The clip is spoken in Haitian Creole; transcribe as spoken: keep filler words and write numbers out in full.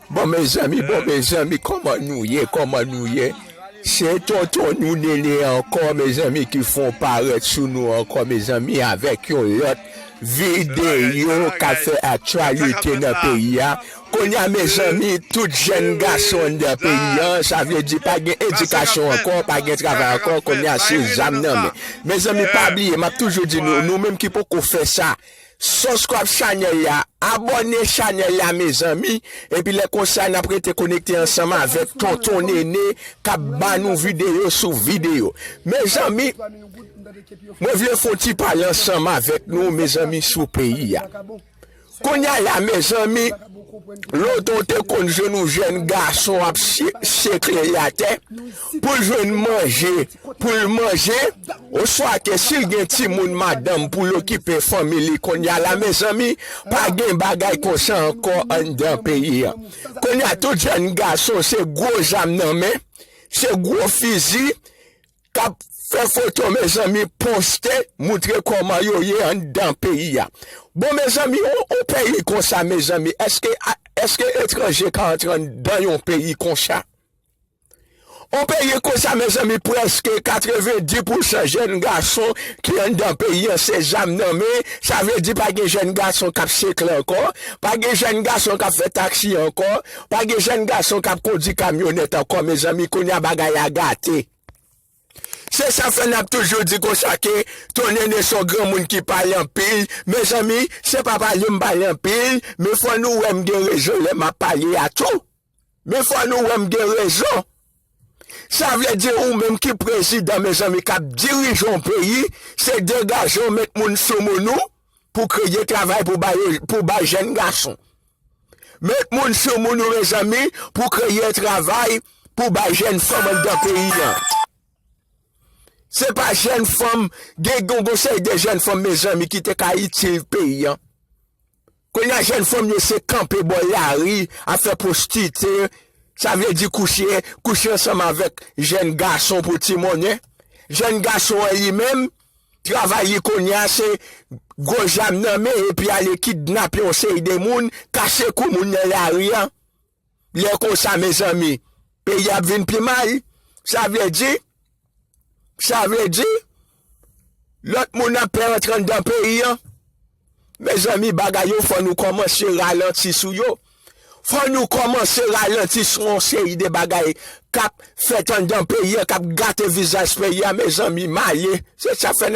Bon, mezanmi, bon, mezanmi, kòman nou ye? Kòman nou ye? Se tonton nou Nene ankò, mezanmi, ki fè yon parèt sou nou ankò, mezanmi, avèk yon lòt videyo k ap fè aktyalite nan peyi a. Kounye a, mezanmi, tout jèn gason anndan peyi a, sa vle di pa gen edikasyon ankò, pa gen travay ankò, kounye a se zam nan men. Mezanmi, pa bliye, m ap toujou di nou, nou menm ki poko fè sa, subscribe chanèl la, abòne chanèl la, mezanmi, epi lè konsa n ap rete konekte ansanm avèk tonton Nene k ap ba nou videyo sou videyo. Mezanmi, mwen vle fè yon ti pale ansanm avèk nou, mezanmi, sou peyi a. Kounye a la, mezanmi, lontan w te konn jwenn yon jèn gason ap se- sekle atè pou l jwenn manje, pou l manje, oswa ke si l gen timoun, madanm pou l okipe fanmi li. Kounye a la, mezanmi, pa gen bagay konsa ankò anndan peyi a. Kounye a, tout jèn gason se gwo zam nan men, se gwo fizi, k ap fè foto, mezanmi, poste, montre kòman yo ye anndan peyi a. Bon, mezanmi, yon, yon peyi konsa, mezanmi, èske, èske etranje ka antre anndan yon peyi konsa? Yon peyi konsa, mezanmi, prèske katrevendi pousan jèn gason ki anndan peyi a se zam nan men, sa vle di pa gen jèn gason k ap sekle ankò, pa gen jèn gason k ap fè taksi ankò, pa gen jèn gason k ap kondi kamyonèt ankò, mezanmi, kounye a bagay la gate. Se sa fè n ap toujou di konsa ke Ton Nene se yon granmoun ki pale anpil. Mezanmi, se pa pale m pale anpil, men fò nou wè m gen rezon lè m ap pale a tou. Men fò nou wè m gen rezon. Sa vle di ou menm ki prezidan, mezanmi, k ap dirije yon peyi, se degaje w, met moun sou moun ou pou kreye travay pou bay, pou bay jèn gason. Met moun sou moun ou, mezanmi, pou kreye travay pou bay jèn fanm anndan peyi a. Se pa jèn fanm, gen gon gon seri de jèn fanm, mezanmi, ki te ka itil peyi a. Kounye a, jèn fanm yo se kanpe bò lari, ap fè pwostite, sa vle di kouche, kouche ansanm avèk jèn gason pou ti monnen. Jèn gason an li menm, travay li kounye a se gwo zam nan men epi ale kidnape yon seri de moun, kache kou moun nan lari a. Lè konsa, mezanmi, peyi a ap vin pi mal. Sa vle di, sa vle di, lòt moun ap pè antre anndan peyi a. Mezanmi, bagay yo, fò nou kòmanse ralanti sou yo. Fò nou kòmanse ralanti sou yon seri de bagay k ap fèt anndan peyi a, k ap gate vizaj peyi a, mezanmi, m ale. Se sa fè n ap